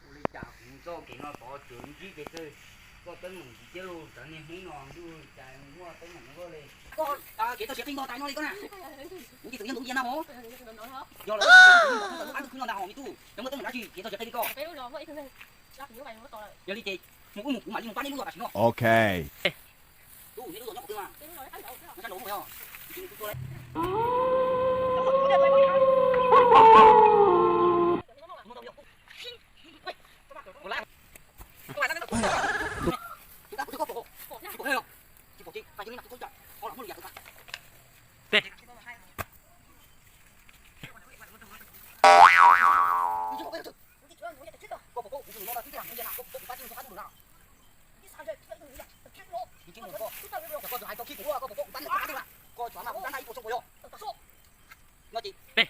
Ua li cas kuv txoj kev no tod tsuas ntsib kev txawj, koj teeb meem ntxiv thiab lauj, cov niag Hmoob no ntuj cas muaj teeb meem no li. Koj kev txawj siav qi nto tas no li koj na. Kuv cia txwm yog ntu cia no hos. Yog lawm, lub ab lub khwb no ntag hos me tub, cov muaj teeb meem dab tsi kev txawj siav qi li koj. Yog li ces mus wb mus kuv mam li mus pab neb lub zos tam sim no. Ok. Tus neb lub zos nyob qhov twg mas? Sab nraud yog. Koj tsuas hais tau khib kuv, koj puas pab kuv pab tau ib puas xyoo puas yog? No ces